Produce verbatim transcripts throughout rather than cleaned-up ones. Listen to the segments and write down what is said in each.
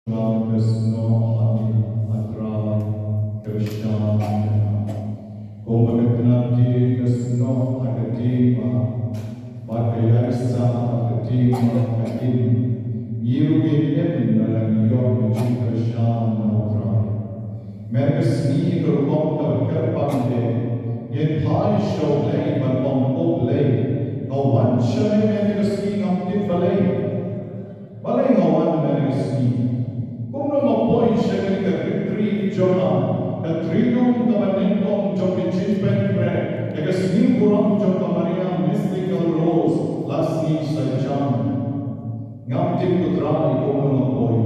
Ka snoh ha me, A Trai, kyrshan ïa nga. Kumba ka tnat dien ka snoh ha ka diengphna, bad ka ïaisah ha ka diengphna ka im, ngi ruh ngin im lada ngi ïoh ka jingkyrshan na U Trai. Mynta ka sngi ka rukom kaba kyrpang te, ngin phai sha U Blei ban ong, O Blei, nga wan sha me mynta ka sngi, ngam tip balei. Balei nga wan mynta ka sngi? Kumno nga poi sha kane ka retreat jong nga, ka triennial kaba nyngkong jong ka jingpynkhreh ïa ka sngi burom jong ka Maria Mystical Rose, la sngi Saitjaiñ? Ngam tip, ko Trai, kumno nga poi.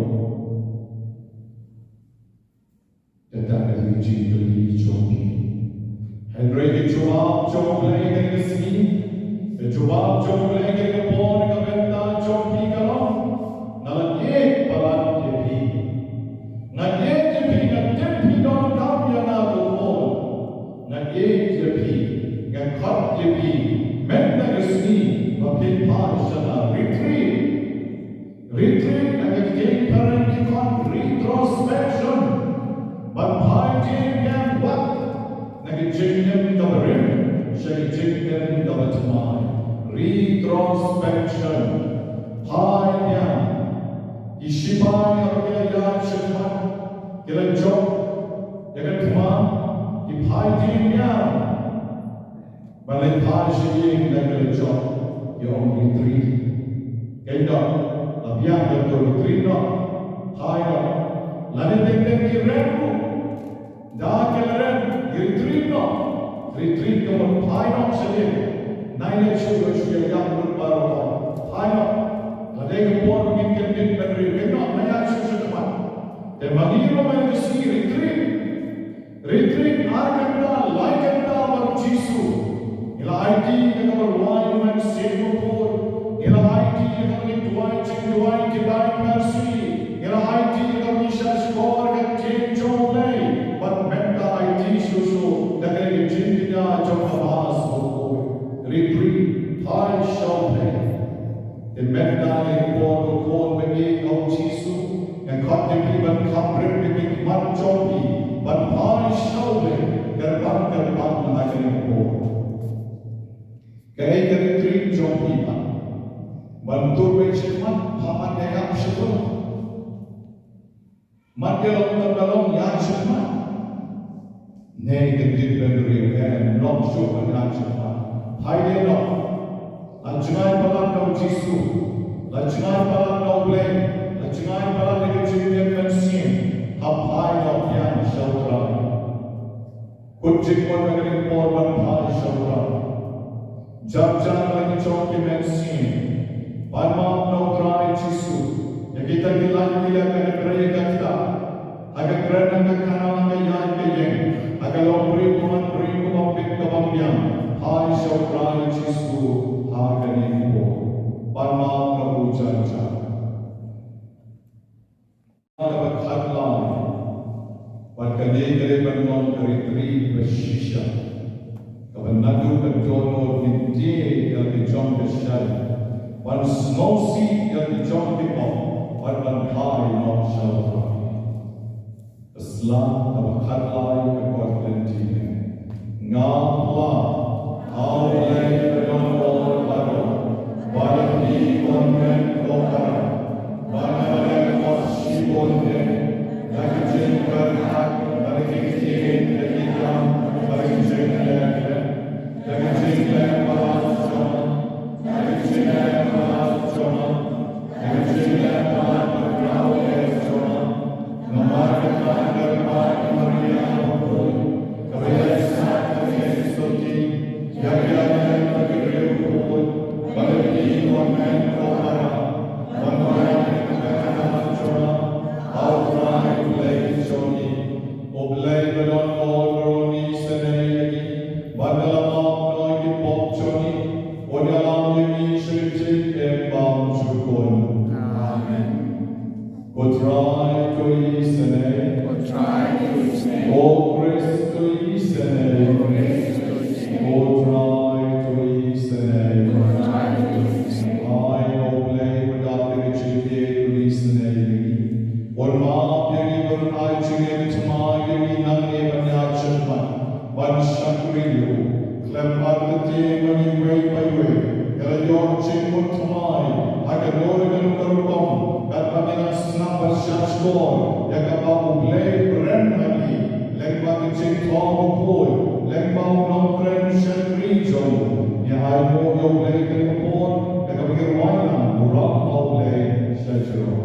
Kata ka dei ka jingkylli jong phi. Hynrei ka jubab jong U Blei kane ka sngi, ka jubab jong U Blei kane ka por, ka bynta jong phi ka long, nga la ïeit palat ïa phi. Nga ïeit ïa phi, nga tip phi donkam ïa nga, ko khun. Nga ïeit ïa phi, nga khot ïa phi mynta ka sngi ba phin phai sha nga. Retreat. Retreat ha ka ktien phareng ki khot retrospection. Ban phai dien biang wat na ka jingim kaba rim sha ka jingim kaba thymmai. Retrospection. Phai biang. Ki shipai haba ki la ïaid shakhmat, ki la jop ïa ka thma, ki phai dien biang. Ban leit phai sha ïing, la ki la jop, ki ong retreat. Kein noh, la biang ka tur, retreat noh, phai noh. Lane teng teng ki rem ruh. Da ki la rem, ki retreat noh. Retreat ka mut phai noh sha ïing. Nai leit shuh shuh ïa ïap lut baroh. Phai noh. La dei ka por ba ngin kyndit bynriew, kein noh, nai ïaid shuh sha khmat. Te ma ngi ruh mynta ka sngi retreat. Retreat ar kynta, lai kynta bad U Jisu. Ngi la aiti ïa kaba rwai u Mynsiem Bakhuid. Ngi la aiti ïa kaba ngi duwai jingduwai ki bai mercy. Ngi la aiti ïa kaba ngi shahshkor ïa ka ktien jong U Blei. Bad mynta aiti shuh shuh da kane ka jingkñia jong ka Mass bakhuid. Retreat, phai sha U Blei. Te mynta ha kane ka por, ko khun ba ïeit ha U Jisu, nga khot ïa phi ban kham rit ïa ki khmat jong phi ban phai sha U Blei kyrpang kyrpang ha kane ka por. Kaei ka retreat jong phi pat? Ban tur beit shakhmat, phah mat ïa ka ap shakhmat. Mat ïa long, mat ïa long, ïaid shakhmat. Ne ka dei ban riew, em long shuh ban ïaid shakhmat. Phai ïa noh. La jngai palat na U Jisu. La jngai palat na U Blei. La jngai palat na ka jingim mynsiem. Hap phai noh biang sha U Trai. Kut jingmut ha kane ka por ban phai sha U Trai. Jar jar la ki jong ki mynsiem. Pan map na U Trai Jisu ïa kita ki lait ki lem ha ka trei ka ktah, ha ka kren ha ka khana, ha ka ïaid ka ïeng, ha ka longbriew ka bambriew, ka bambit ka bambiang. Phai sha U Trai Jisu ha kane ka por. Pan map na u jar jar. Kaba khatlai. Bad kane ka dei ban long ka retreat ba shisha, kaba naduh ka dohnud ngin tieng ïa la ki jong ka shai, ban sngewsih ïa la ki jong ki pop, bad ban phai noh sha U Trai. Ka sla kaba khatlai ka kor lynti ne. Nga pla ha U Blei ba don ïa baroh, ba la phi mon men ko para, ba nga la leh mot shibun de, da ki jingkyrhai, da ki ktien, da ki kam, da ki jingleh, da ki jingleh palat jong, da ki jingleh palat jong. U Blei ba don ol baroh un isynei ïa ngi, bad un ïalam noh ïa ki pop jong ngi, un ïalam ïa ngi sha ka jingim bymjukut. Amen. Ko Trai to isynei. Ko Trai to isynei. Ko Khrist to isynei. Ko Khrist to isynei. Ko Trai to isynei. Ko Trai to isynei. Ai, U Blei ba don ka jingïeit to isynei ïa ngi. Un Jingmut thymmai ha kano kano ka rukom, katba ngi dang sngap bad shahshkor ïa kaba U Blei u kren ha ngi lyngba ka jingthoh bakhuid, lyngba u nongkren shakri jong u. Ngi ainguh ïa U Blei kane ka por da kaba ngi rwai lang u Rai U Blei sha jrong.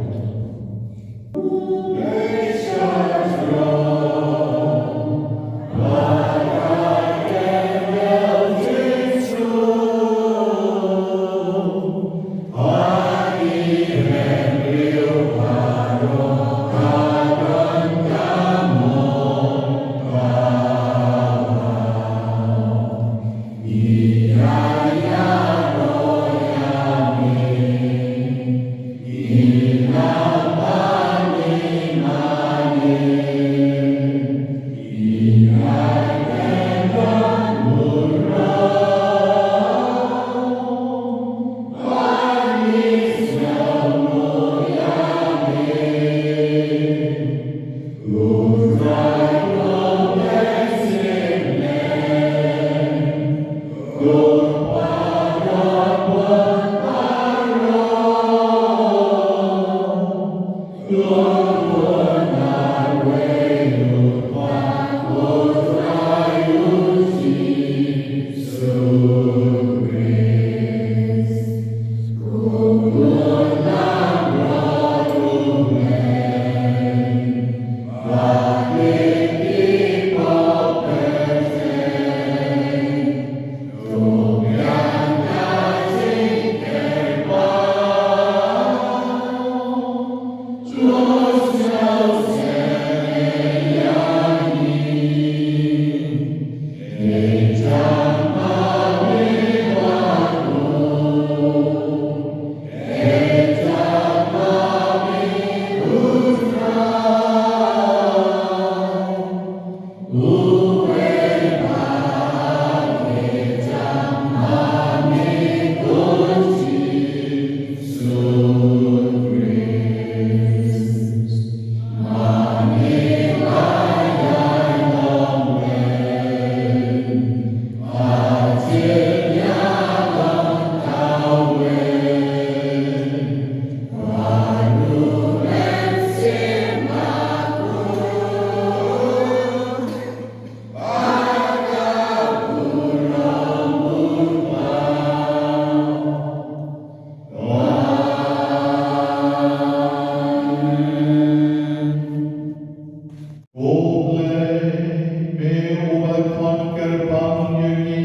Ko Blei, me uba la khot kyrpang ïa ngi,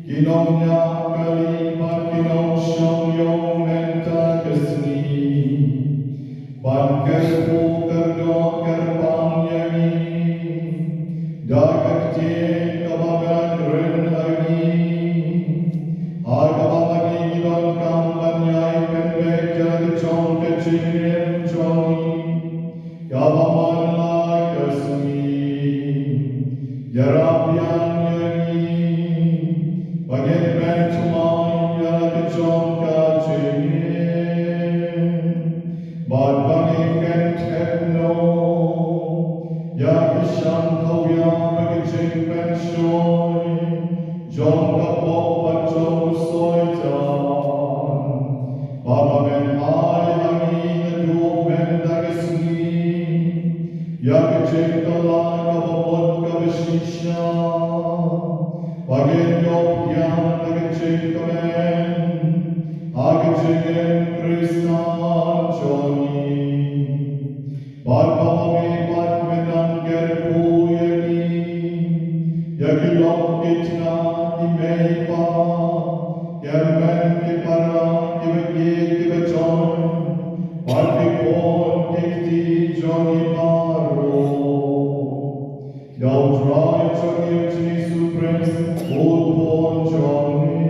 ki nongñiah kali bad ki nongshong ïong mynta ka sngi, ban kyrkhu kyrdoh kyrpang ïa ngi da ka ktien kaba me la kren ha ngi, ha kaba ma ngi ngi donkam ban ïai pynbeit ïa la ka jong ka jingim jong ngi. Kaba man la ka sngi, ïarap biang ïa ngi ba ngin pynshoi ïa la ka jong ka jingim, bad ba ngin kynthep noh ïa ka shang khawïa bad ka jingpynshoi jong ka pop bad jong u Soitan. Ba ma men ai ha ngi naduh mynta ka sngi ïa ka jingkylla kaba mut kaba shisha, ba ngin ïoh pdiang da ka jingkmen ha ka jingim Khristan jong ngi. Bad ba ma me pat me nang kyrkhu ïa ngi ïa ki lok ki tnga, ki mei ki pa, ki hynmen ki para, kiba ïeit kiba jong, bad ki khun ki kti jong ngi baroh. Ïa U Trai jong ngi U Jisu Khrist, U Khun jong ngi,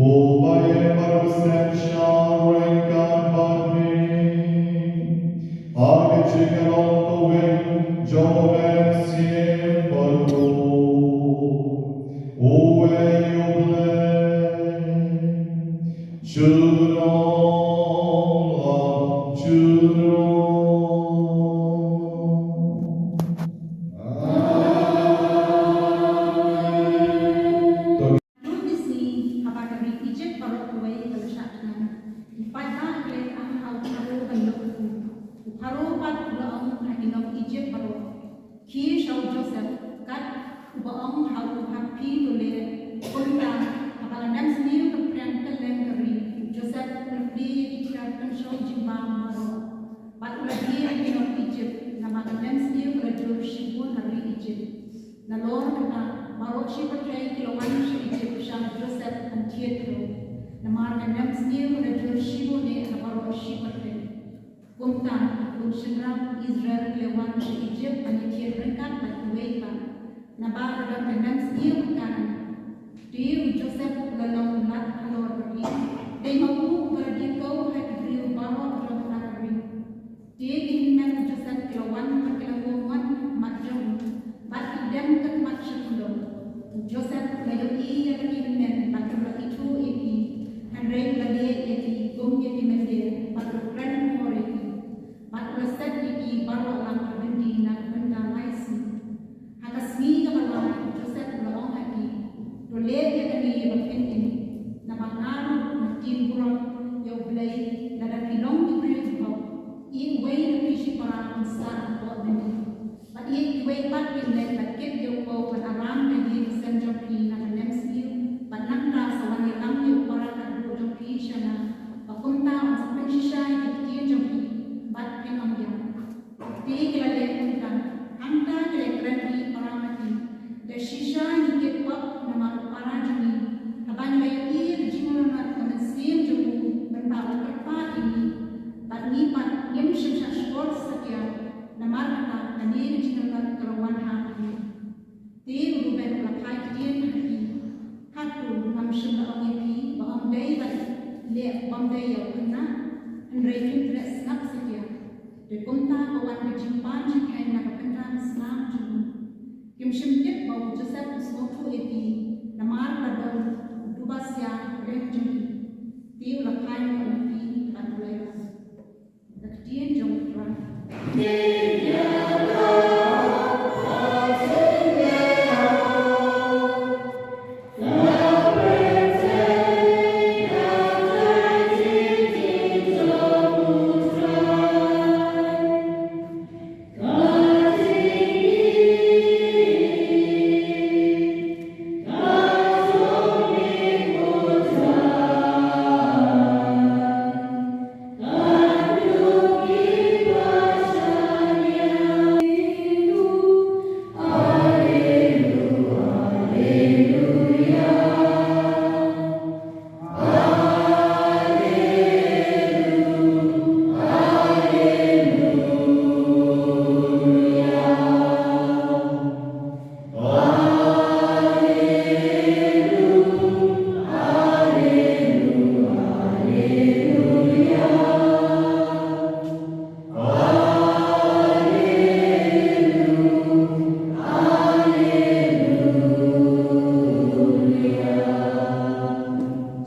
uba ïeng bad u synshar ryngkat bad me, ha ka jingïalong kawei jong U Mynsiem Bakhuid. Uei U Blei, junom la junom. Amen. Lut Misni ha Phi sha u Joseph, kat uba ong ha u, ha phi to leh. Kumta, haba ka nemsniew ka priang kylleng ka ri, u Joseph u la plie ïa ki thiar pynshong jingbam baroh, bad u la die ïa ki nong Ijipt, namar ka nemsniew ka la jur shibun ha ri Ijipt. Nalor kata, baroh shi pyrthei ki la wan sha Ijipt sha u Joseph ban thied ruh, namar ka nemsniew ka la jur shibun eh ha baroh shi pyrthei. Kumta, ki khun shynrang Israel ki la wan sha Ijipt ban ïathied ryngkat bad kiwei pat, naba la don ka nemsniew ha ka. Te u Joseph u la long u lat halor ba ri. Dei ma u uba la die kew ha ki briew baroh jong kata ka ri. Te ki hynmen u Joseph ki la wan bad ki la ngom wan ha khmat jong u, bad ki dem ka khmat sha khyndew. U Joseph u la ïohi ïa ki hynmen bad u la ithuh ïa ki, hynrei u la leh ïa ki kum ïa ki mynder bad u la kren khor ïa ki. Bad u la set ïa ki baroh lang ha byndi na ka bynta lai sngi. Ha ka sngi kaba lai u Joseph u la ong ha ki, to leh ïa kane ba phin im, naba nga ruh nga tieng burom ïa U Blei lada phi long ki briew jylliew. Ïeit uwei na phi shipara ban sah hapoh byndi, bad ïeit kiwei pat kin leit bad kit ïa u paw ban aram ka ïing ka sem jong phi na ka nemsniew, bad nangta sa wan ïalam ïa u para khadduh jong phi shana, ba kumta un sa pynshisha ïa ki ktien jong phi, bad phin ym ïap. Te ki la leh kumta. Hangta ki la kren ïa ki para mati, da shisha ngi kit pop namar u para jong ngi. Haba ngi la ïohi ïa ka jingïarap ka mynsiem jong u, mynta u kyrpad ïa ngi, bad ngi pat ngim shym shah shkor satia. Namar kata kane ka jingïarap ka la wan ha ngi. Te u Reuben u la phai ktien ha ki, hato ngam shym la ong ïa phi ba ym dei ban leh bym dei ïa u khynnah? Hynrei phim treh sngap satia. Te kumta ka wan ka jingpan jingkheiñ na ka bynta ka snam jong u. Kim shym tip ba u Joseph u sngewthuh ïa ki, namar la don u duba sia ha ka ring jong ki. Te u la phai noh ïa ki bad u la ïalam. Ka ktien jong U Trai.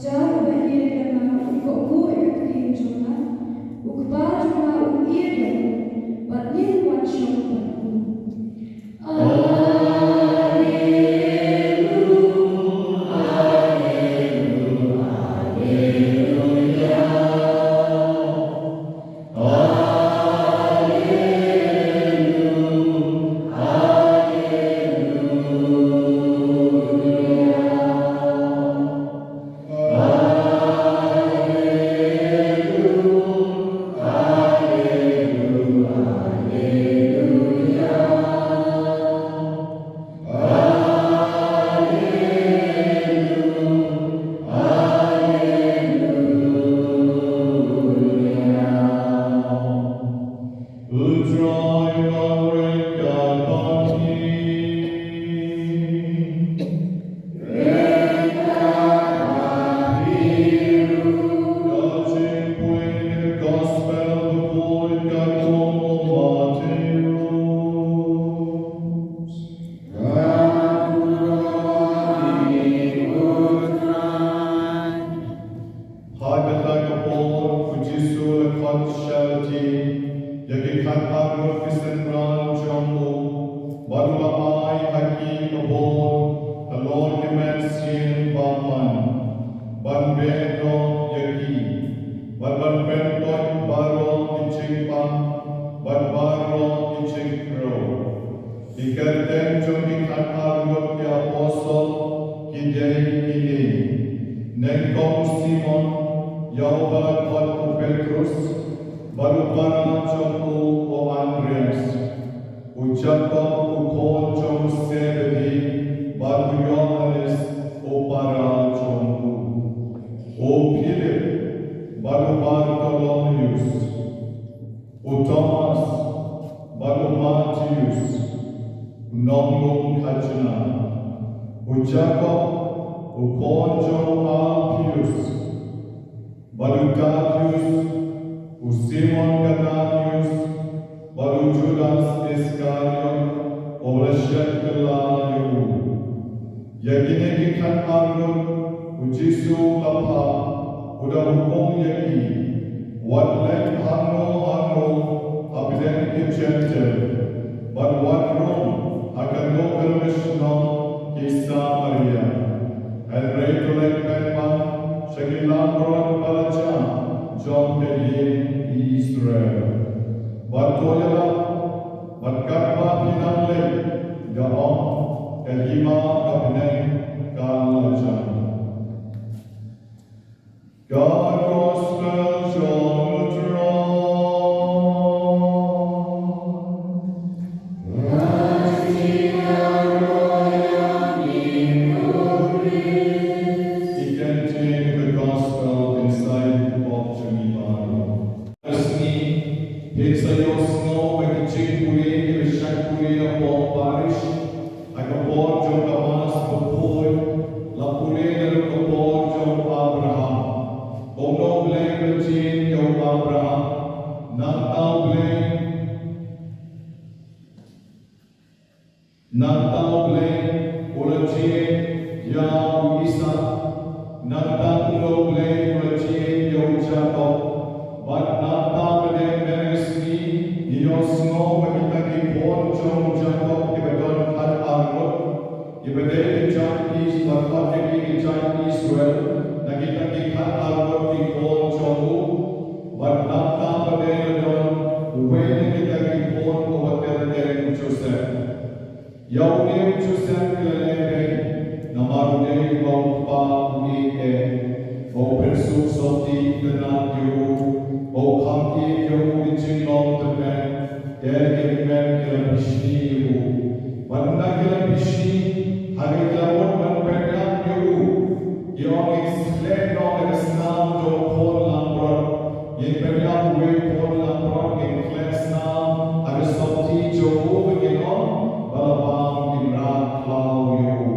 Jar uba ïeit ïa nga u kohnguh ïa ka ktien jong nga, u kpa jong nga u ïeit ïa u, bad ngin wan shong bad u. Ha kata ka por, u Jisu u la khot sha lade ïa ki khatar ngut ki synran jong u, bad u la ai ha ki ka bor halor ki mynsiem bymman, ban beh noh ïa ki, bad ban pynkoit baroh ki jingpang bad baroh ki jingkyrkhu. Arngut ki apostol ki dei kine: nyngkong u Simon, ïa uba la khot u Petrus, bad u para jong u, u Andreas, u Jakob u khun jong u Sebedi, bad u Ïohannes u para jong u, u Philip, bad u Bartholomeus, u Thomas, bad u Mathaios u nonglum khajna, u Jakob u khun jong u Alpheus, bad u Thaddeus, u Simon Kananius, bad u Judas Iskariot, uba la shet kylla ïa u. Ïa kine ki khatar ngut u Jisu u la phah, u da hukum ïa ki: Wat leit hangno hangno hapdeng ki Jentil, bad wat rung ha kano kano ka shnong ki Samaria. Hynrei to leit beit man sha ki langbrot ba la jia jong ka ïing Israel. Bad to ïalap, bad katba phi nang leit, da ong, ka hima ka bneng ka la jan. Ka Gospel jong u Trai. Ki kyntien ka Gospel ban sa ïa u pop jong ngi baroh. Ka sngi, phin sa ïohsngew ba ki jingpule kiba shait pule hapoh parish, ha ka por jong ka Mass bakhuid, la pule naduh ka por jong u Abraham. Kumno U Blei u la jied ïa u Abraham. Nangta U Blei Nangta U Blei u la jied ïa u Isaak. Nangta kumno U Blei u la jied ïa u Jakob. Bad nangta pat mynne ka sngi ngi ïohsngew ba kita ki khun jong u Jakob kiba don khatar ngut, kiba dei ki jait Is-, ba khot ïa ki ki jait Israel, na kita ki khatar ngut ki khun jong u. Bad nangta pat mynne la don uwei na kita ki khun uba ter ter, u Joseph. Ïa une u Joseph ki la leh beiñ, namar u dei uba u kpa u ïeit eh, ba u pynsuk sopti itynnad ïa u, ba u kham ïeit ïa u da jinglong tymmen, te ki hynmen ki la bishni ïa u. Bad ynda ki la bishni, haba ki la mut ban pynïap ïa u, ki ong, ngin khleh noh da ka snam jong u khun langbrot. Ngin pynïap uwei u khun langbrot, ngin khleh snam ha ka sopti jong u, ba ngin ong ba la bam ki mrad khlaw ïa u.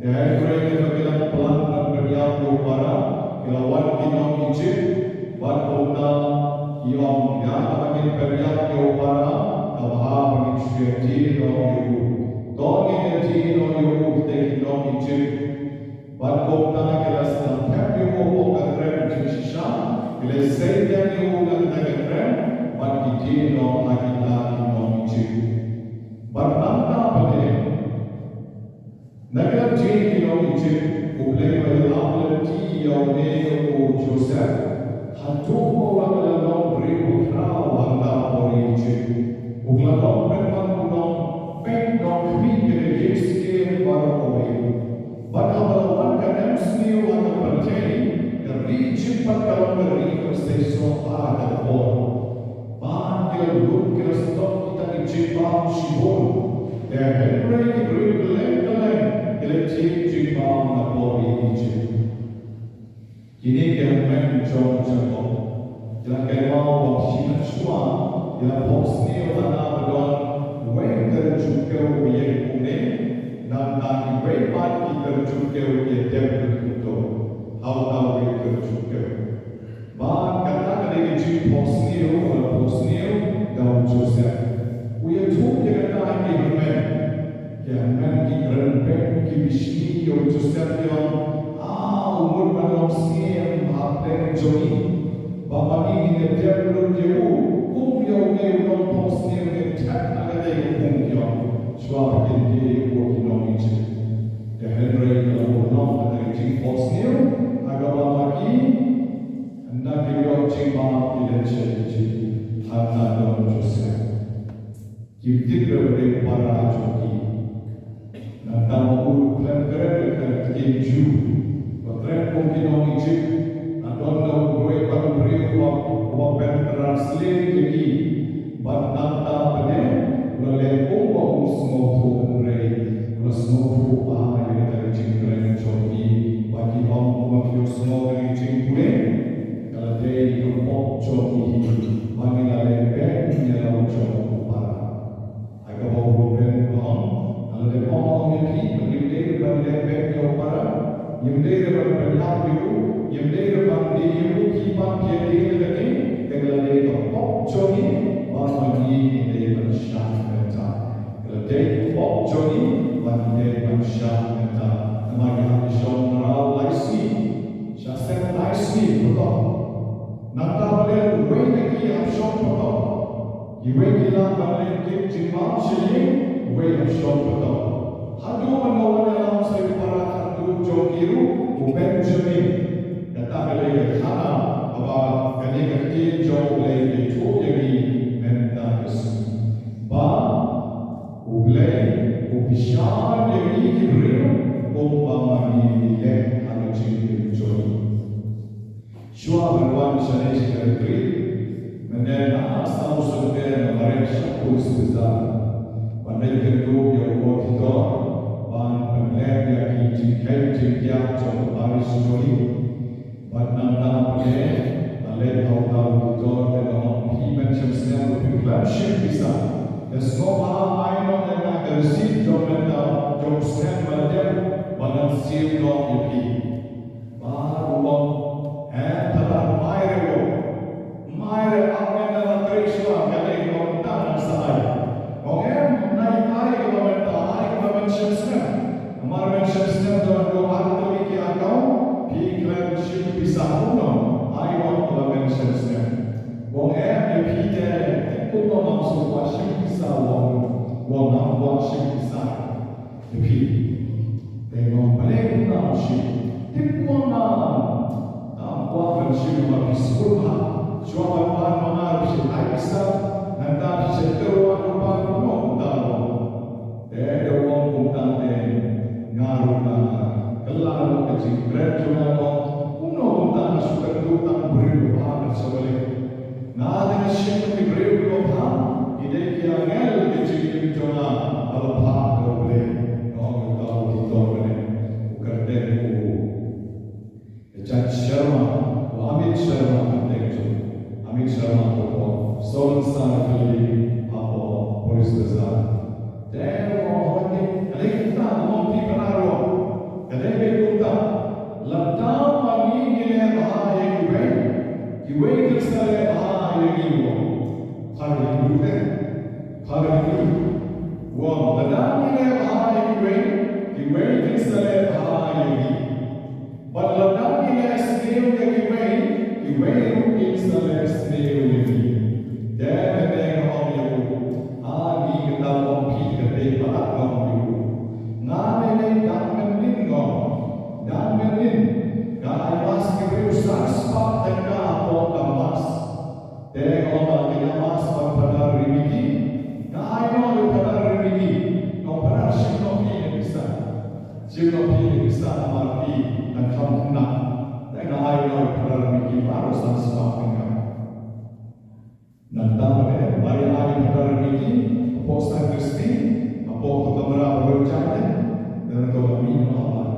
Te hynrei katba ki dang plan ban pynïap ïa u para, ki la wan ki nong Ijipt, bad kumta ki ong, ïa kaba ngin pynïap ïa u para, ka bha ba ngin shu ïadie noh ïa u. To ngin ïadie noh ïa u, te ki nong Ijipt. Bad kumta ki la sdang thep ïa u hapoh ka krem jingshisha, ki la sei biang ïa u na kata ka krem, bad ki die noh ha kita ki nong Ijipt. Bad nangta pat, na ka liang jong ki nong Ijipt, U Blei u la ïalap lynti ïa une u Joseph, haduh ba u la long briew bakhraw ha kata ka por Ijipt. U la long pynban u nongpeit nongkhmih ïa ka ïing skhem baroh kawei. Bad haba la wan ka nemsniew ha ka pyrthei, ka ri Ijipt pat ka long ka ri kaba seisoh ha kata ka por. Bad ki la lut ki la sdok kita ki jingbam shibun. Te hynrei ki briew kylleng kylleng ki la thied jingbam na pdeng Ijipt. Kine ki hynmen jong u Jakob ki la kynmaw ba shisha shuwa ki la phohsniew ha kaba don uwei u tyrjukkew uba ïeng kumne, nangta kiwei pat ki tyrjukkew ki ïadep kumto ha uta uwei u tyrjukkew. Bad kata ka dei ka jingphohsniew ba la phohsniew da u Joseph. U ïathuh ïa kata ha ki hynmen. Ki hynmen ki kren beiñ, ki bishni ïa u Joseph, ki ong, ah, u mut ban long sngem hapdeng jong ngi. Ba ma ngi ngin ïadep lut ïa u kum ïa une u nongphohsniew, ngin thep ha katei ka khung, ki ong, shuwa ba kin die ïa u ha ki nong Ijipt. Te hynrei ki la pynlong kata ka jingphohsniew ha kaba ma ki, ynda ki ïoh jingbam ki leit sha Ijipt, hangta don u Joseph. Kim tip re u dei u para jong ki. Nangta ma u khlem kren ïa ka ktien Jiw, ba kren kum ki nong Ijipt, la don da u briew, ba u briew uba, uba pyntrang slem ïa ki, bad nangta pat de u la leh kumba u sngewthuh, hynrei u la sngewthuh bha ïa kata ka jingkren jong ki, ba ki ong kumba ki ïohsngew ïa ka jingpule, ka la dei ka pop jong ngi hi, ba ngi la leh beit ïa la u jong u para. Ai kaba u Reuben u ong, nga la dep ong ïa phi ba ngim dei ban leh beit ïa u para, ngim dei ban pynïap ïa u, ngim dei ban die ïa u, phi pat phi ïa die ïa ka kti, te ka la dei ka pop jong ngi ba ma ngi ngi dei ban shah mynta. Ka la dei ka pop jong ngi ba ngi dei ban shah mynta. Namar ngi hap shong mraw lai sngi, shah sem lai sngi patok. Nangta ba leh uwei na ki hap shong patok. Iwei ki lah ban leh kit jingbam sha ïing, uwei hap shong patok. Haduh ban wan ïalam sa ïa u para khatduh jong ki ruh, u Benjamin. Kata ka dei ka khana kaba kane ka ktien jong U Blei ka ïathuh ïa ngi mynta ka sngi. Ba U Blei u bishar ïa ngi ki briew kumba ma ngi ngi leh ha ka jingim jong ngi. Shuwa ban wan shane sha ka retreat, mynne nga sa u sngewthuh nga mareh sha Police Bazar ban leit kynduh ïa u auditor ban pynleh ïa ki jingkheiñ jingkhiah jong ka parish jong ngi. Bad nangta pat de nga leit ha uta u auditor te nga ong, phi men shem snem ruh phi khlem shim pisa. Te sngewbha ai noh ïa nga ka receipt jong mynta jong u snem ba la dep ba ngan siew noh ïa phi. Bad u ong, em Phadar, mai re u ong. Mai re, ap ngin da la trei shuwa, kane ka long tang sa ai. Ong em, nai ai ka long mynta, ai ka long mynshem snem. Namar mynshem snem don ruh ar tylli ki account, phi khlem shim pisa kumno, ai ong ka long mynshem snem. Ong em, ïa phi te, kumno ngam sngewbha shim pisa ong, ong ngam kwah shim pisa. Te phi, te ngam balei kumta u shim. Te kumta ngam kwah ban shim namar phi sngewbha. Shuwa ban pan ma nga ruh phi shim ai pisa. Nangta phi shim te ruh ban pan kumno kumta ruh. Te da ong kumta te nga ruh nga kylla ruh ka jingkren jong nga, kumno kumta nga shu kynduh tang briew ba bha ka sha balei. Nga te nga shim ki briew kiba bha, ki dei ki angel ka jingim jong nga ba la phah da U Blei. Nga ong ïa uta u auditor kane, u kyrteng u Judge Sharma, u Amit Sharma kyrteng jong u. Amit Sharma, u poi Solon Sara Building hapoh Police Bazar. Te u ong, hooid, ka dei kumta, u ong, phi Phadar, u ong. Ka dei beit kumta. Lada ma ngi ngi leh bha ïa kiwei, kiwei kin sa leh bha ïa ngi, u ong. Phar Hindu te. Phar Hindu. U ong, lada ngi leh bha ïa kiwei, kiwei kin sa leh bha ïa ngi. Bad lada ngi leh sniew ïa kiwei, kiwei ruh kin sa leh sniew ïa ngi. Te mynne nga ong ïa u, ha ngi, kata u ong phi, kata pat nga ong ïa u, nga mynne dang mynnin, nga ong, dang mynnin nga ai mass ki briew san spah tyngka hapoh ka mass. Te nga ong, nga ai mass bad Phadar Rimiki. Nga ai noh ïa u Phadar Rimiki. Nga ong, Phadar, shim noh phi ïa ka pisa. Shim noh phi ïa ka pisa namar phi nang kham khynnah. Te nga ai noh ïa u Phadar Rimiki baroh san spah tyngka. Nangta pat de, ba ïa ai ïa u Phadar Rimiki hapoh sakristi, hapoh tu kamra ba la jam de. Te nangta nga mih noh habar.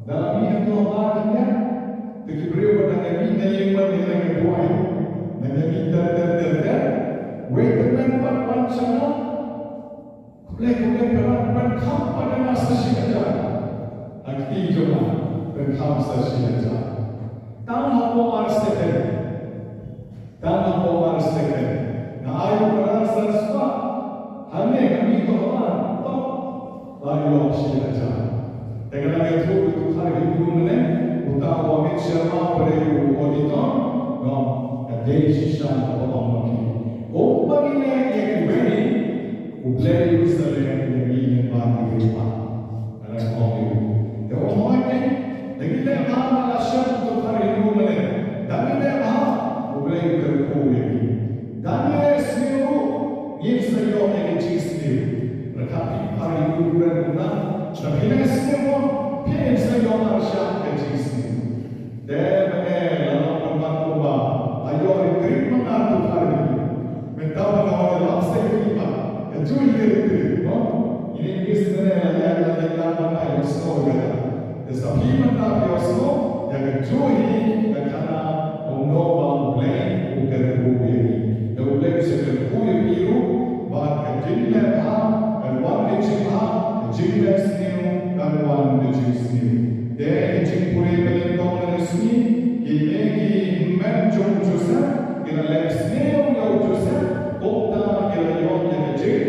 Da la mih noh habar, te ki briew ba dang ïa mih na ïing, ba dang ïa buaid, dang ïa mih ter ter ter ter. Wei tymmen pat wan sha nga. Khublei, khublei Phadar, pynkham pat ïa nga sa shi hajar. Ha kti jong nga, pynkham sa shi hajar. Tang hapoh ar second. Tang hapoh ar second. Nga ai ïa u Phadar san spah. Hangne nga mih noh habar. Tok. La ïoh shi hajar. Te nga la ïathuh ïa uta u Phar Hindu mynne, uta u Amit Sharma uba dei u auditor, u ong, ka dei shisha kaba ong ma phi. Kumba ngi leh ïa kiwei, U Blei un sa leh ïa ngi lyngba kiwei pat. Nga la ong ïa u. Te u ong, hooid, da ngi leh bha, nga la shem uta u Phar Hindu mynne. Da ngi leh bha, U Blei u kyrkhu ïa ngi. Da ngi leh sniew ruh, ngin sa ïoh ïa ka jingsniew. Ryngkat phi Phar Hindu kren kumta. Ka juh hi ka ri tri, no? Ine i miss mynne la ïa la ïa la ba ngai ïohsngew ïa ka. Te sa phi mynta phi ïohsngew ïa ka juh hi ka khana kumno ba U Blei u kyrkhu ïa ngi. Te U Blei u sa kyrkhu ïa phi ruh ba ka jingleh bha kan wan ka jingbha, ka jingleh sniew kan wan ka jingsniew. Te ki jingpule ba nyngkong ha ka sngi, kine ki hynmen jong u Joseph ki la leh sniew ïa u Joseph, kumta ki la ïoh ïa ka jing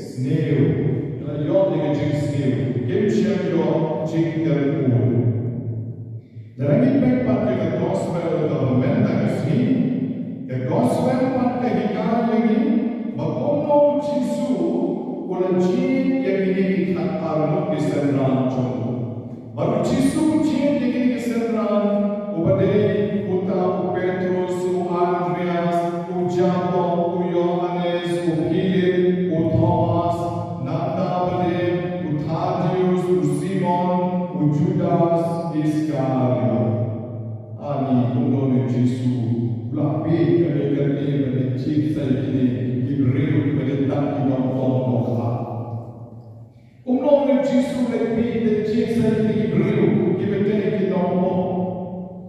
sniew. La ïoh ïa ka jingsniew. Kim shym ïoh jingkyrkhu. Lada ngi peit pat ïa ka gospel kaba mynta ka sngi, ka gospel pat ka hikai ïa ngi ba kumno u Jisu u la jied ïa kine ki khatar ngut ki synran jong u. Bad u Jisu u jied ïa kine ki synran, uba dei uta u Petrus, u Andreas, u Jakob, u Ïohannes, u Philip, u Thomas, nangta ba dei u Thaddeus, u Simon, u Judas Iskariot. Ani kumno u Jisu u la peit kane kane ba dei jied sa ïa kine ki briew kiba dei tang ki nongtong dohkha. Kumno u Jisu u la peit, u la jied sa ïa kine ki briew kiba dei ki nongpop,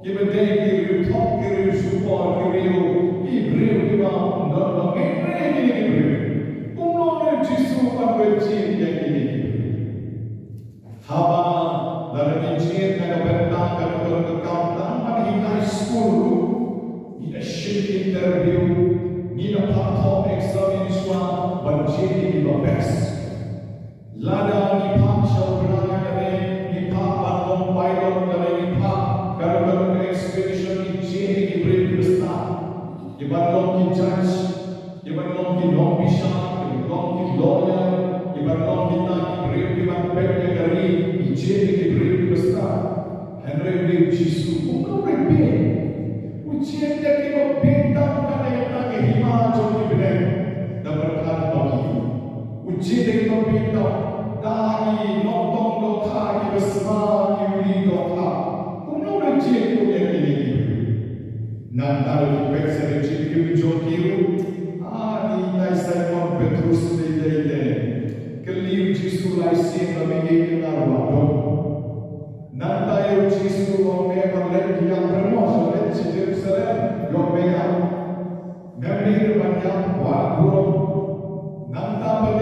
kiba dei ki riewthok, ki riewshukor, ki briew, ki briew kiba ym don ba ngeit re ïa kine ki briew. Kumno u Jisu u la jied ïa kine ki briew? Haba lada ngi jied na ka bynta ka dei ka kam tang ban hikai skul ruh, ngi da shim interview, ngi da phah thoh exam shuwa ban jied ïa kiba best. Lada ngi phah sha u bnai lane ngi phah ban long pilot lane ngi phah ka dei ka expedition, ngi jied ïa ki briew kiba stad, kiban long ki judge, kiban long ki nongbishar, kiban long ki lawyer, kiban long kita ki briew kiban peit ïa ka ri, ngi jied ïa ki briew kiba stad. Hynrei u Jisu kumno u la peit? U jied ïa kiba bieit tam, kane ka hima jong ki bneng. Namar kata ba ki u jied ïa kiba bieit tam, da ki nongtong dohkha kiba sma, kiba ri dohkha. Kumno u la jied kum ïa kine ki briew? Nangta lada phi peit sa ka jingim jong ki ruh, ah, i tai Simon Petrus dei dei dei. Kylli u Jisu lai sien ba me ïeit ïa nga ruh, ah, dom. Nangta ïa u Jisu u ong me ban leit ïa ka pyrmos, leit sha Jerusalem, ïoh me ïap. Mem dei ban ïap, wad burom. Nangta pat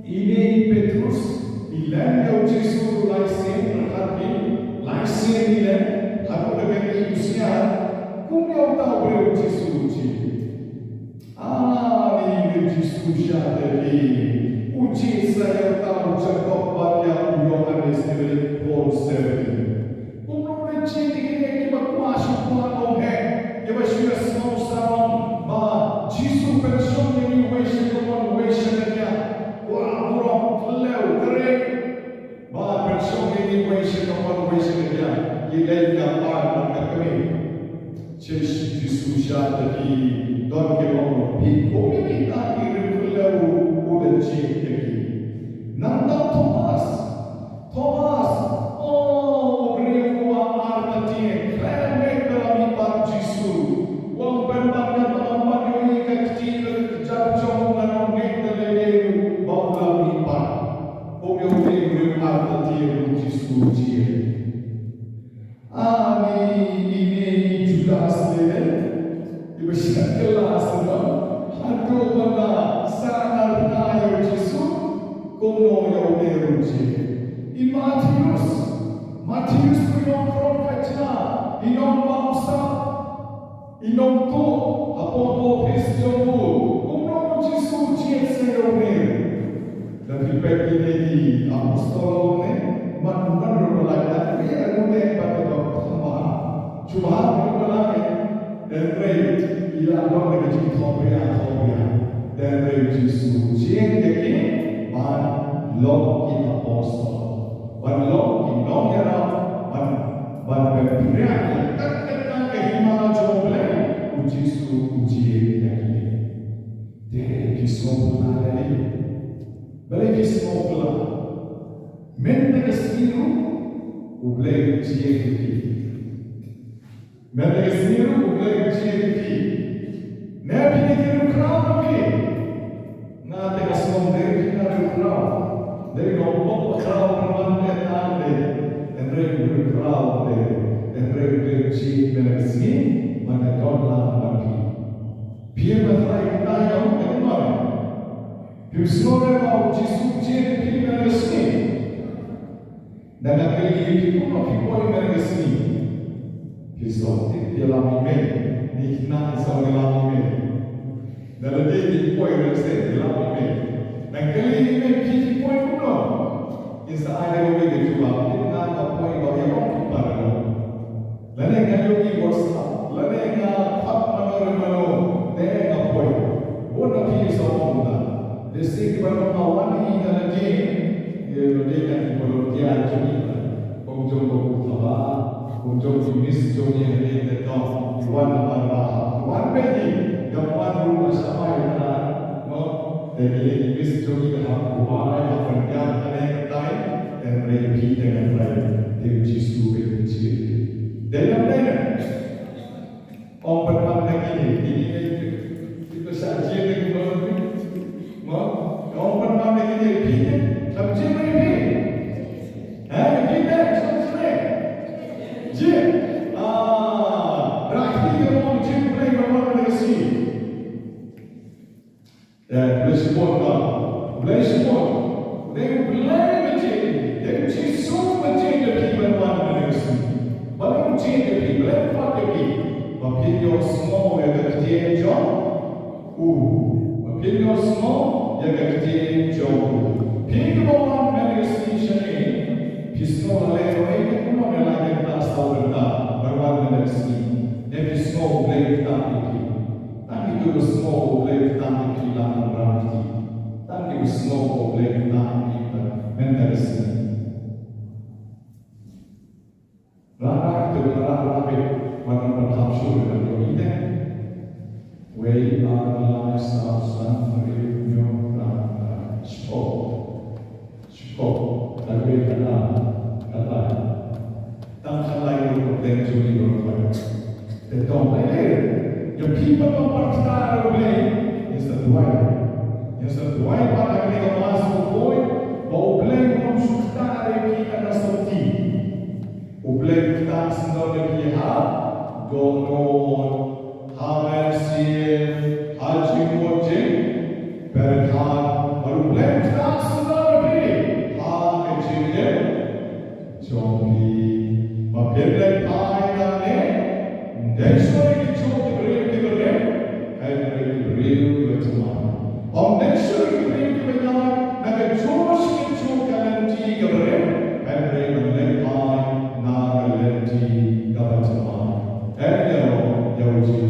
ine i Petrus i len ïa u Jisu ruh lai sien, pyrkhat phi, lai sien i len, haduh da kane i bsngi, kum ïa uta u briew u Jisu u jied. Ani u Jisu u shah da ki, u jied sa ïa uta u Jakob bad ïa u Ïohannes, ki ba dei ki khun Sebedi. Kumno u la jied ïa kine kiba kwah shu kwah nongsynshar, kiba shu ïa sngew sarong ba Jisu u pynshong ïa ngi uwei sha kamon uwei sha kadiang. Kwah burom, khlem kren. Ba pynshong ïa ngi uwei sha kamon uwei sha kadiang. Ki leit ka pan bad ka kmie. Jisu u shah da ki, don ki ong, phi kum ïa kita ki briew, u la jied ïa ki. Nangta Thomas. Thomas, o u briew uba artatien, khlem ngeit ba la mihpat Jisu. U ong pynban katba nga ïohi ka kti ka kjat jong u, ngan ym ngeit lei lei ruh ba u la mihpat. Kum ïa u briew artatien u Jisu u jied. Ani ine i Judas lei lei, iba shah kylla sngewbha, haduh ban da sah narphna ïa u Jisu, kumno ïa une ruh u jied. I Mathaios, Mathaios ruh i nongkhrong khajna, i nongbamsap, i nongtuh, hapoh ka ophis jong u, kumno u Jisu u jied sa ïa une. Lada phi peit ïa kine ki apostol ne, man man ruh ba la ïa, ïa une ba ne ba kham bha. Shu bha ruh ba la ïa, hynrei i la don da ka jingthoh ria, thoh ria. Hynrei u Jisu u jied ïa ki ban long ki apostol, ban long ki nongïarap, ban, ban pynphriang ïa kat kat ka hima jong U Blei, u Jisu u jied ïa ki. Te ki sngewphylla lei. Balei ki sngewphylla? Mynta ka sngi ruh U Blei u jied ïa ki. Mynta ka sngi ruh U Blei u jied ïa ki. Ne phi ne ki ruh khraw na phi. Te ka sngewbha dei phi na riewkhraw. Dei u nongpop bakhraw pynban te na dei. Hynrei u riewkhraw dei. Hynrei u dei u jied mynne ka sngi. Ban da don lang ban phi. Phi ïa ba trai kita ïa u te kumno. Phim sngewbha ba u Jisu u jied ïa phi mynne ka sngi. Nga kylli ïa phi kumno phi poi mynne ka sngi. Phi sngewthuh phi lam ïa mei. Ni khynnah ki sngewthuh ki lam ïa mei. Nga la dei phi poi mynne ka sngi phi lam ïa mei. Nga kylli ïa mei phi phi poi kumno. Phin sa ai da kawei ka jubab. Phi nga nga poi ba ïa ong ki para. Lane nga ïohi WhatsApp, lane nga khot mano re mano, te nga poi. Bun na phi sa ong kumta. Lehse kiba ong nga wan hi na lade, ïa lade kan ki volunteer jong ngi. Kum jong ka Pu Thaba, kum jong ki miss jong ngi hangne te tong, ki wan namar ba hap. Ki wan beit hi, ngam wan ruh ba sha bai na, no? Te kine ki miss jong ngi hap ki wan, hap pynbiang kane katai, te hynrei phi te ngan rai, te u Jisu beit u jied. Dei nam dei nam. Ong pynban na kine, kine ki, ki pynshah jied ki ba phi. Mo, ong pynban na kine, phi ki, kam jied ki phi. Ha, phi te, kam jied. Jied. Ah, ra phi ki ong jied pynban na kine. Eh, Blei shibun ba. Blei shibun. Dei Blei ba jied. Dei Jisu ba jied ïa phi ban wan mynne ka sngi. Balei u jied ïa phi, balei u khot ïa phi. Ba phin ïohsngew ïa ka ktien jong u. Ba phin ïohsngew ïa ka ktien jong u. Phi kiba wan mynne ka sngi shane. Phi sngew la leh ïa u kumno ne la ïa ka saw bynta. Ban wan mynne ka sngi. Ne phi sngew Blei u tang ïa phi. Tang ïa u sngew Blei u tang ïa phi lang ram ki. Tang ïa u sngew Blei u tang ïa phi mynta ka sngi. Rah rah ïa u, rah rah ïa u. Wan ban hap shuh ïa u ïa u. Wei ar lai saw san hynriew hynñiew phra phra. Shiphew. Shiphew, dang wei ka dang, ka dang. Tang ka lai ruh ka dang jong ngi ruh ka. Te dang lai. Ïa phi ba tang ban kata ruh Blei. Ïa sa duwai. Ïa sa duwai ba ka dang ka mas ko koi. Ba u Blei um shu kata ruh ki ka na soti. U Blei u kata sendon ïa phi ha. Dohnud. Ha mynsiem, ha jingmut jingpyrkhat, bad U Blei u kta sngewbha ïa phi ha ka jingim jong phi. Ba phin leit phai nangne, ym dei shuh ïa ki jong ki briew kiba rim, hynrei ki briew kiba thymmai. Ym dei shuh ïa ki briew kiba ïaid na ka jong shi ka jong ka lynti kaba rim, hynrei ban leit phai na ka lynti kaba thymmai. Hynrei ïa u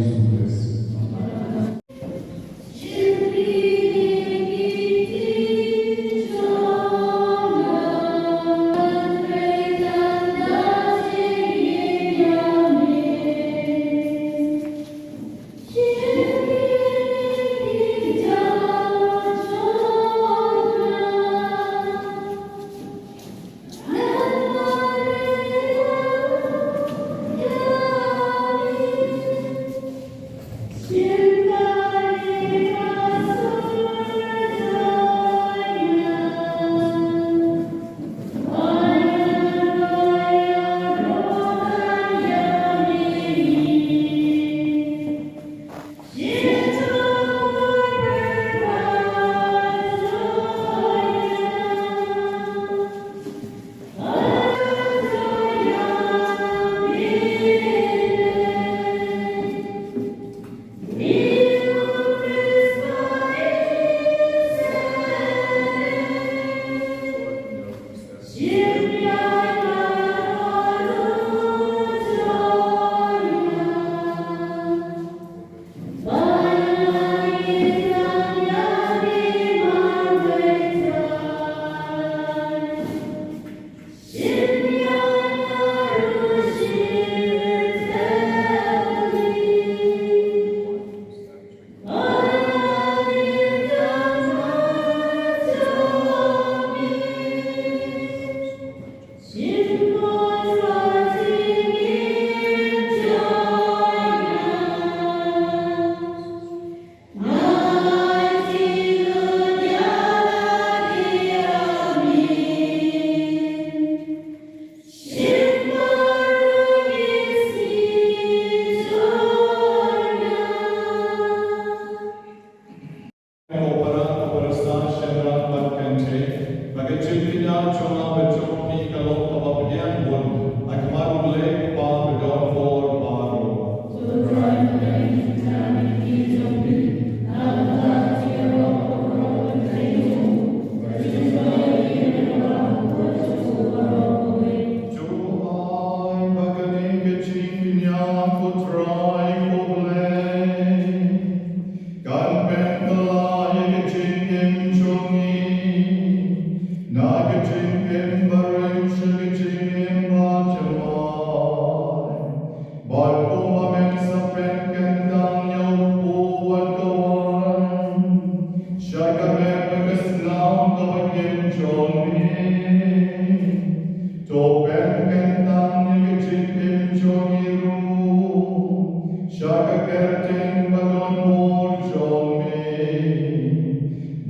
sha ka kyrteng ba don bor jong me,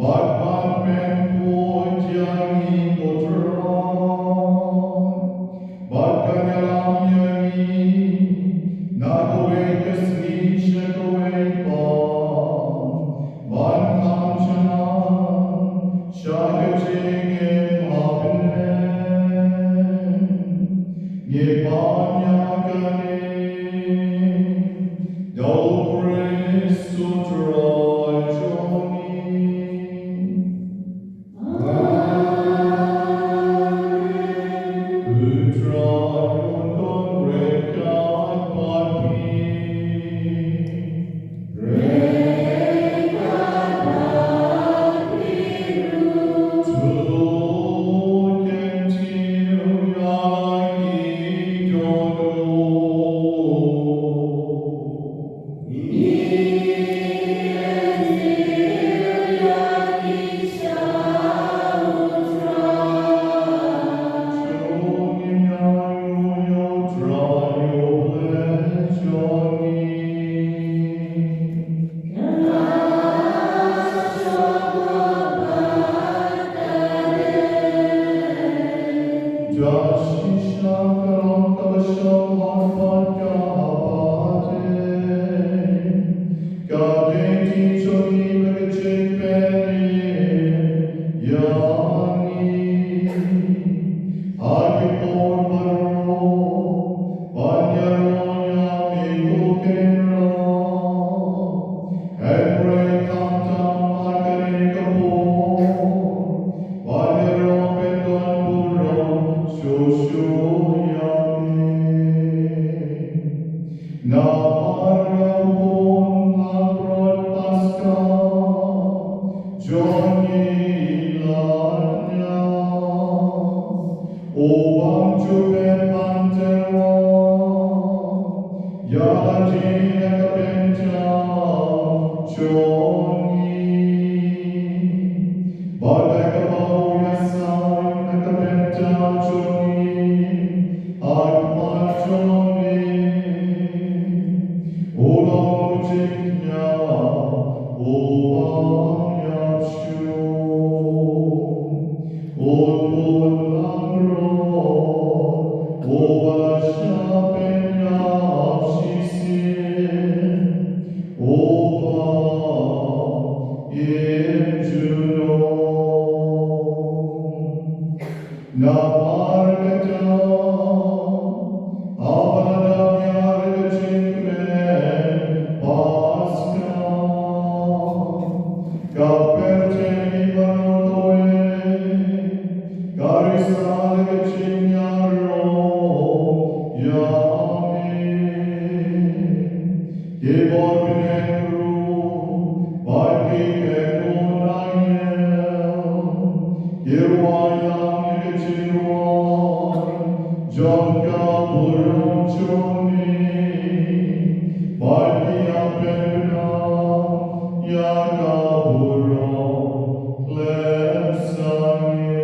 bad ban pynkhuid ïa ngi, ko Trai, bad ban ïalam ïa ngi na kawei ka sngi sha kawei pat, ban kham jan sha ka jingim ha bneng. Ngi pan ïa kane da u Khrist u Trai jong ngi. Amen. U Trai un don ryngkat bad phi. Hynrei khamtam ha kane ka por, ban ïaroh pynban burom shuh shuh ïa me. Namar ïa u khun langbrot Paskha jong ngi la ïaid, u bym ju pynban tyrwa ïa lade na ka bynta jong ngi, bad da kaba u ïasaid na ka bynta jong ngi ha khmat jong me, u long u jingkñia u bym ïap shuh. U khun langbrot uba shah pynïap shisien, uba im junom. Namar kata, haba la dep ïaid ka jingkmen Paskha, ka pyrthei baroh kawei ka risa da ka jingïaroh ïa me. Ki bor bneng ruh bad ki kynhun angel ki rwai lang ïa ka jingrwai jong ka burom jong me, bad ki ïapynbna ïa ka burom khlem sangeh.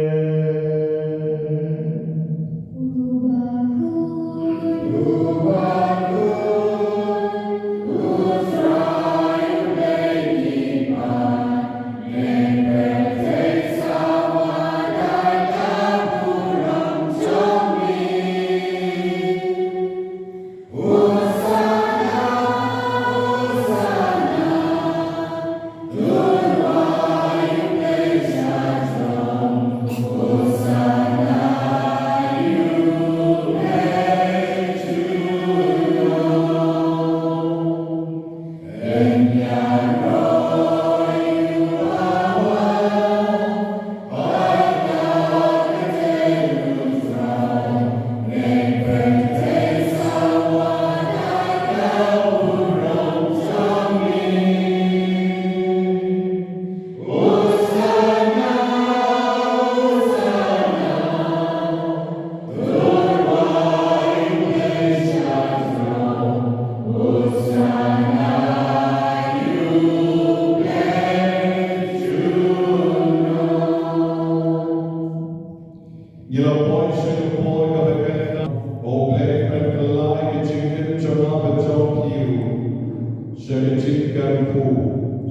sha ka jingkyrkhu,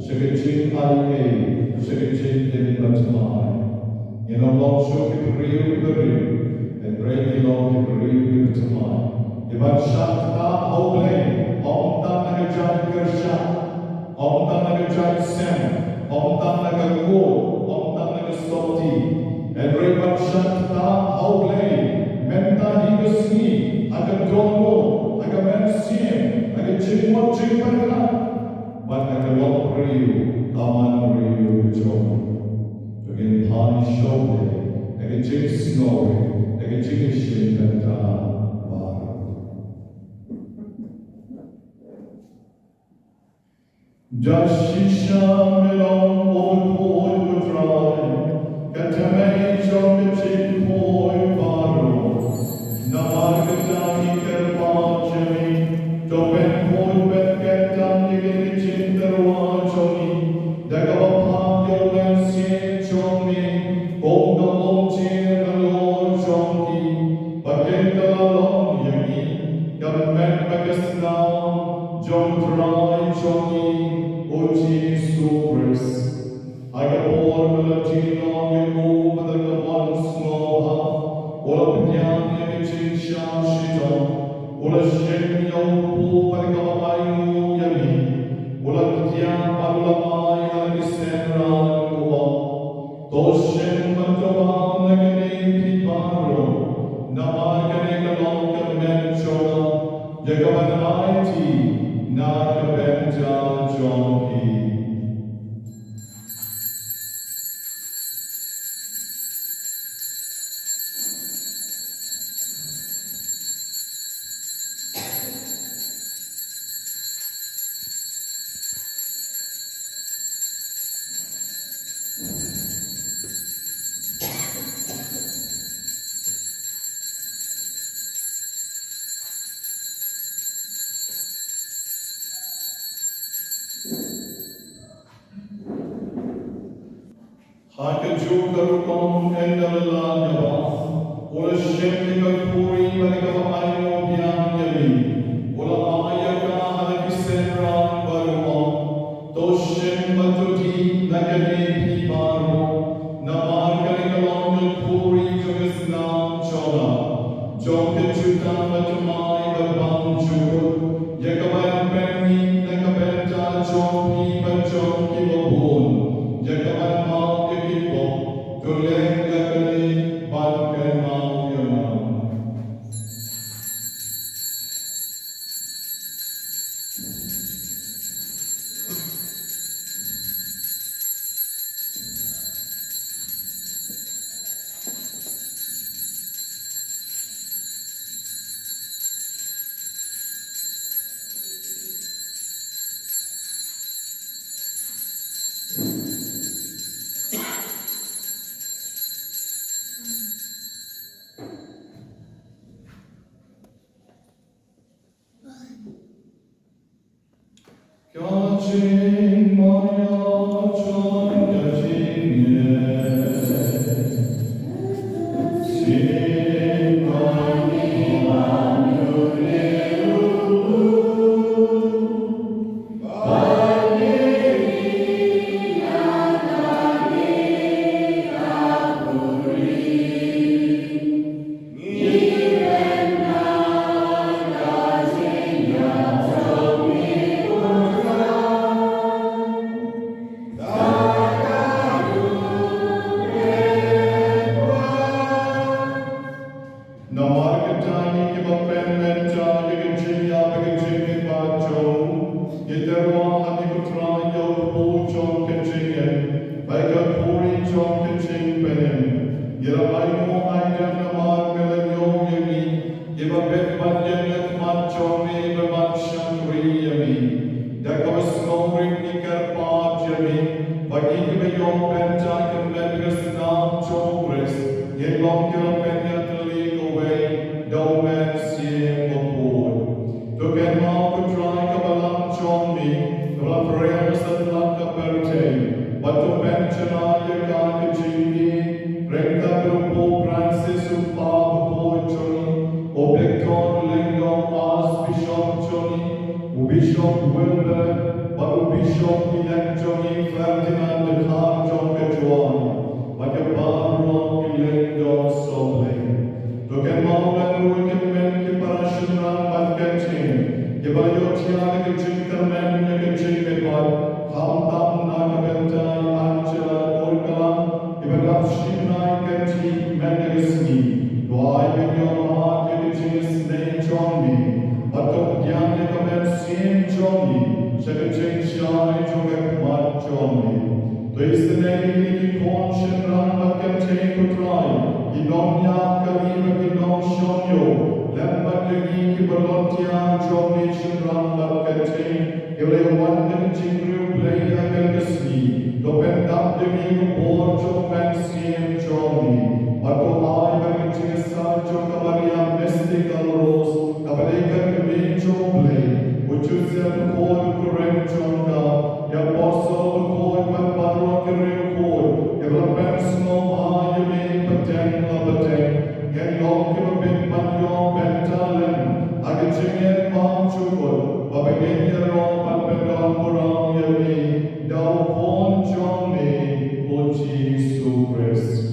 sha ka jingaiei, sha ka jingim bathymmai. Ngin ym long shuh ki briew kiba rim, hynrei ngin long ki briew kiba thymmai. Kiban shah ktah ha U Blei, ym tang na ka jait kyrshan, ym tang na ka jait sem, ym tang na ka court, ym tang na ka sopti. Hynrei ban shah ktah ha U Blei mynta hi ka sngi, ha ka dohnud, ha ka mynsiem, ha ka jingmut jingpyrkhat, bad ha ka longbriew, ka manbriew ka jong u. To ngin phai sha U Blei da ka jingsngewrit, da ka jingïashem bynta baroh. Da shisha me long u bakhuid, ko Trai, ka thymmei jong ka jingkhuid baroh. Namar kata ngi kyrpad ïa me, to pynkhuid pynkyntang ïa kine ki jingtyrwa jong ngi da kaba phah ïa u Mynsiem jong me kum ka umjer halor jong ki, ba kin kylla long ïa ngi ka met bad ka snam jong U Trai jong ngi U Jisu Khrist. Ha ka por ba la die noh ïa u bad da ka mon sngewbha u la pdiang ïa ka jingshah shitom, u la shim ïa u kpu bad da kaba ainguh ïa me u la kdiah bad u la ai ha la ki synran, u ong: To shim bad to bam na kane phi baroh, namar kane ka long ka met jong nga, ïa kaban aiti na ka bynta jong phi. Ha kajuh ka rukom, ynda la lad shabar, u la shim ïa ka khuri bad ïa kaba ainguh biang ïa me, u la ai ïa ka ha la ki synran bad u ong: To shim bad to dih na kane phi baroh, namar kane ka long ka khuri jong ka snam jong nga, jong ka jutang bathymmai bad bymjukut, ïa kaban pynmih na ka bynta jong phi bad jong kiba bun, ïa kaban map ïa ki pop. To leh ïa kane ban kynmaw ïa nga. Ka jingmaïa jong ka jingngeit. Namar kata ngi kiba kren mynta ïa ka jingïap bad ka jingkitbad jong u, ngi tyrwa ha me ko Trai ïa u kpu jong ka jingim bad ka khuri jong ka jingpynim. Ngi la ainguh aidem namar me la ñiew ïa ngi, kiba bit ban ïeng ha khmat jong me ban shakri ïa me. Da kaba sngewrit ngi kyrpad ïa me ba ngi kiba ïoh bynta ka met ka snam jong u Khrist ngin long ki la pynïatylli kawei da u Mynsiem Bakhuid. To kynmaw ko Trai ka balang jong me kaba la pyrshang satlak ka pyrthei, bad to pynshai ïa ka ka jingïeit, ryngkat bad u Pope Francis u kpa bakhuid jong ngi, u Victor Lyngdoh Archbishop jong ngi, u Bishop Wilbur, bad u Bishop elect jong ngi Ferdinand Dkhar jong ka Jowai, bad ïa baroh ki lyngdoh sohblei. To kynmaw ruh ïa ki kmen ki para shynrang bad kynthei kiba la ïohthiah da ka jingkyrmen ïa ka jingmihpat, khamtam na ka bynta i Angela Kurkalam, iba dap shi bnai kynthei mynta ka sngi. To ai ba kin ïoh mad ïa ka jingisynei jong me, bad to pdiang ïa ka mynsiem jong me sha ka jingshai jong ka khmat jong me. To isynei ïa ki khun shynrang bad kynthei, ko Trai, ki nongñiah kali bad ki nongshong ïew, lem bad ïa ngi ki paidbah jong me shynrang bad kynthei, kiba la wan da ka jingriewblei ha kane ka sngi. To pyndap ïa ngi ka bor jong ka mynsiem jong me, bad to ai ba ka jingïasaid jong ka Maria Mystical Rose, kaba dei ka kmie jong U Blei, u Joseph bakhuid u kren jong ka, ki apostol bakhuid bad baroh ki riewkhuid kiba la pynsngewbha ïa me pateng la pateng, ngin long kiba bit ban ïoh bynta lem ha ka jingim bymjukut, ba ngin ïaroh bad pyndonburom ïa me da u Khun jong me, u Jisu Khrist.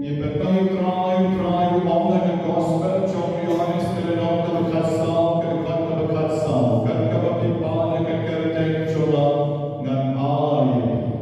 Ngi pynpaw ïa U Trai, U Trai u ong ha ka Gospel jong u Ïoannis, ka lynnong kaba khatsaw, ka dkhot kaba khatsaw: Katba phi pan ïa ka kyrteng jong nga, ngan ai ïa phi.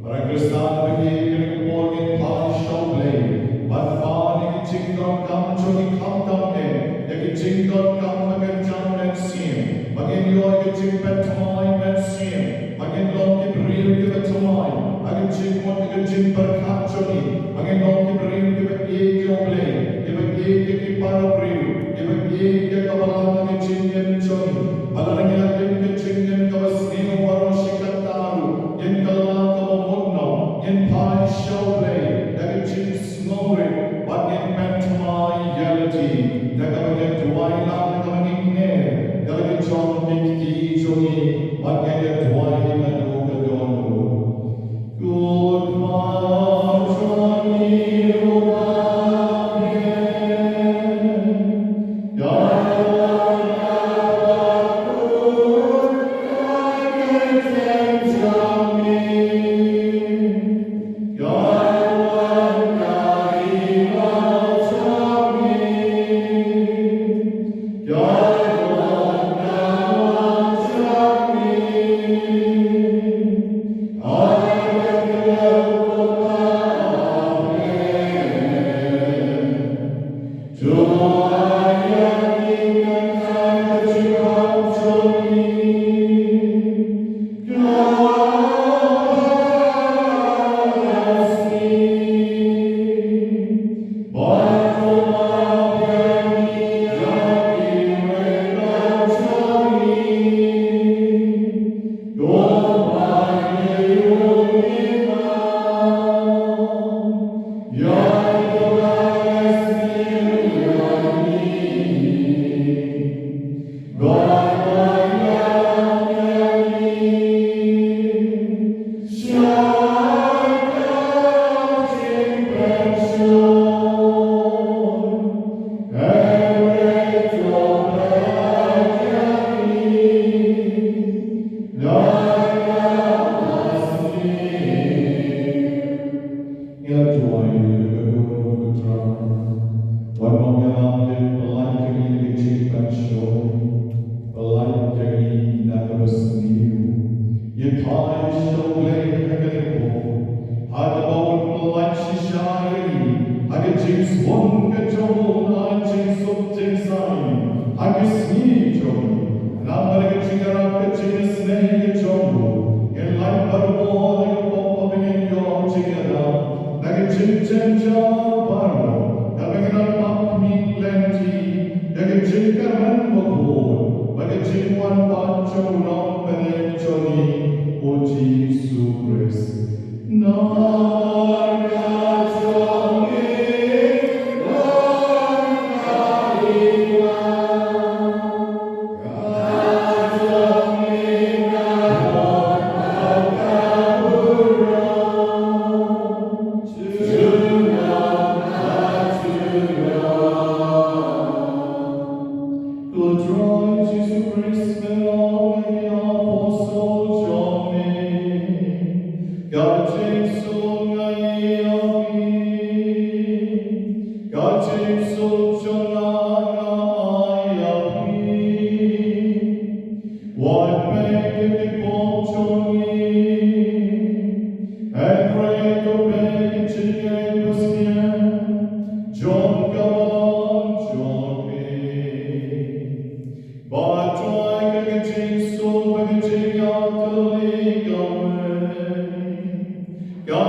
Para Khristan, ha kane ka por ngin phai sha U Blei ban pan ïa ki jingdonkam jong ngi, khamtam eh ïa ki jingdonkam ba kynja mynsiem, ba ngin ïoh ïa ka jingpynthymmai mynsiem, ba ngin long ki briew kiba thymmai ha ka jingmut, ha ka jingpyrkhat jong ngi, ba ngin long ki briew kiba ïeit ïa U Blei, kiba ïeit ïa ki para briew, kiba ïeit ïa ka Balang ha ka jingim jong ngi. Ba lada ngi la im ka jingim kaba sniew baroh shi katta ruh, ngin kylla kaba mut noh, ngin phai sha U Blei da ka jing sngewrit, bad ngin pynthymmai ïa lade da kaba ngin duwai lang, da kaba ngin ïeh ïa la ki jong ki kti jong ngi, bad ngin ïa duwai naduh ka dohnud. Ko Trai jong ngi uba ha bneng, ïa la ïa la ka kyrteng jong me. Ïa Sha U Blei ha kane ka por, ha kaba un pyllait shisha ïa ngi ha ka jingsbun ka jong u, ha ka jingsuk jingsaiñ, ha ka sngi jong ngi. Namar ka jingïarap ka jingisnei ka jong u, ngin lait barabor na ka pop ba ngin ïoh jingïarap na ka jingjynjar baroh, kaba ngin ïarap khmih lynti ïa ka jingkyrmen bakhuid bad ka jingwan pat jong u Nongpynim jong ngi, u Jisu Khrist. Namar ka jong ngi, namar ka jong ngi, namar ka jong ngi, namar ka jong ngi. Kynrad Jisu Khrist, me long ïa ki apostol jong me. Ka jingsuk nga ai ïa phi, ka jingsuk jong nga nga ai ïa phi. Wat peit ïa ki pop jong ngi, hynrei to peit ïa ka jingngeit basniew jong ka balang jong me. Bad to ai ka jingsuk bad ka jingïatylli kawei, ka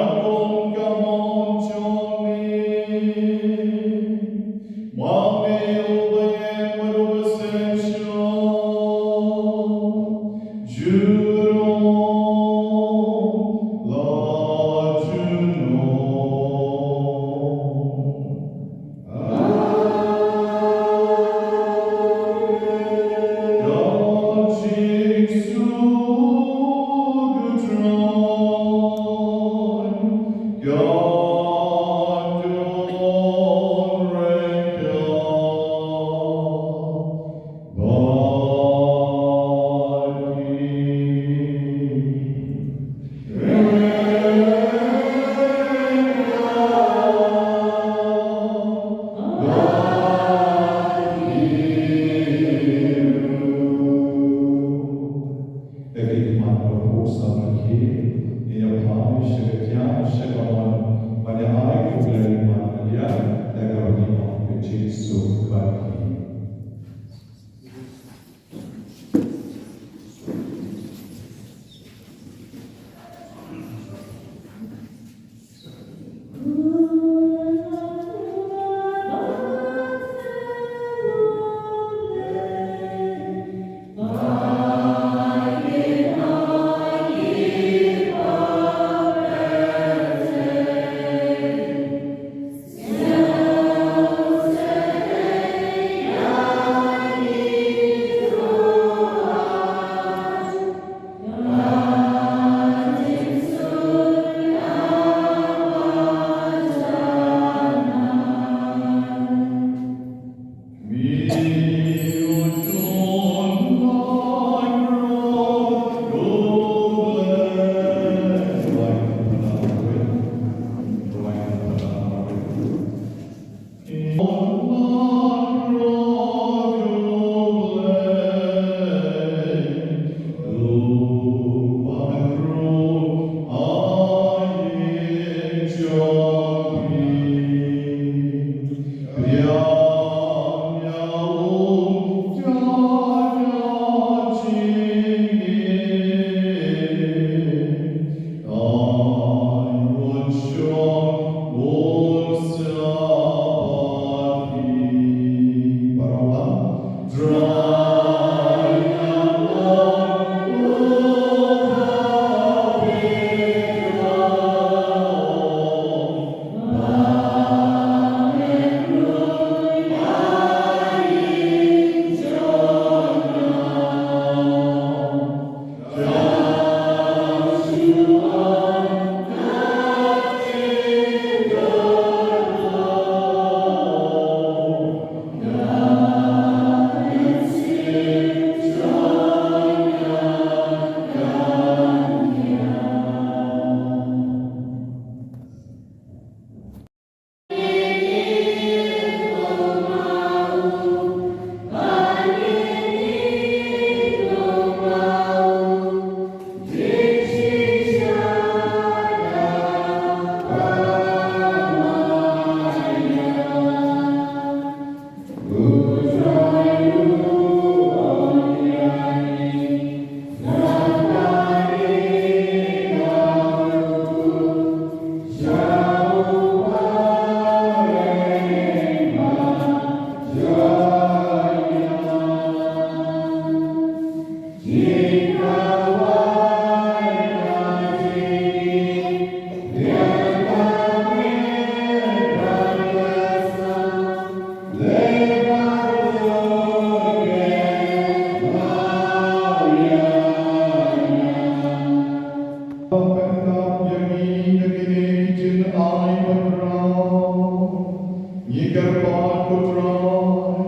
Kyrpad ko Trai,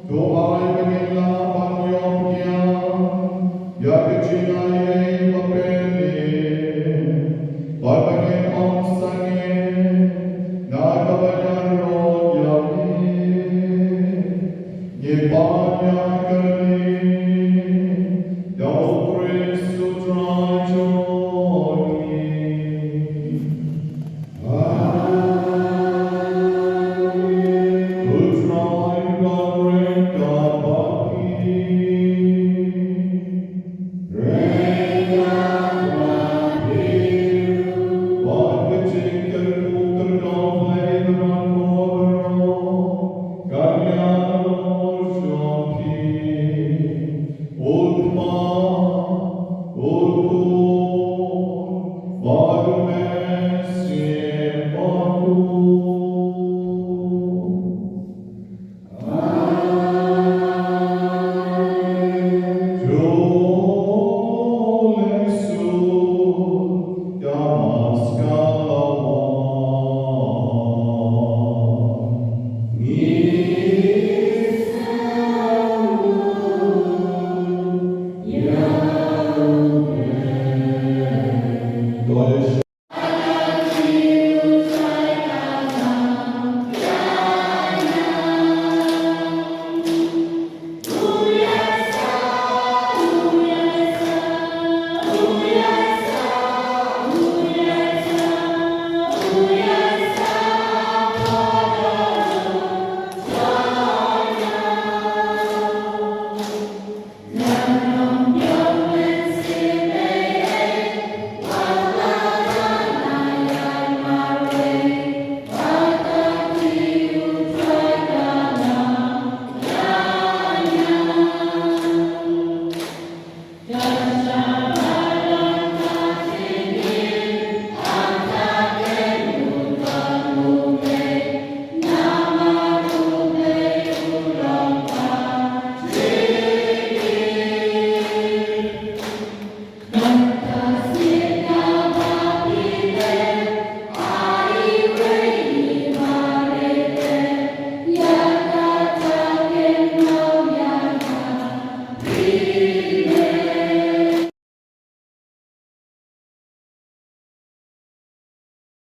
to ai ba ngin lah ban ïoh kiar ïa ka jingaiei ba pynlong, bad ba ngin ym sangeh na kaba ïaroh ïa ngi. Ngi pan ïa kane da u Khrist u Trai jong ngi. Amen. U Trai u don ryngkat bad phi. Ryngkat bad phi. Bad ka jingkyrkhu kyrdoh Blei Trai baroh kan ïa nang jong phi. U Kpa, u Khun, bad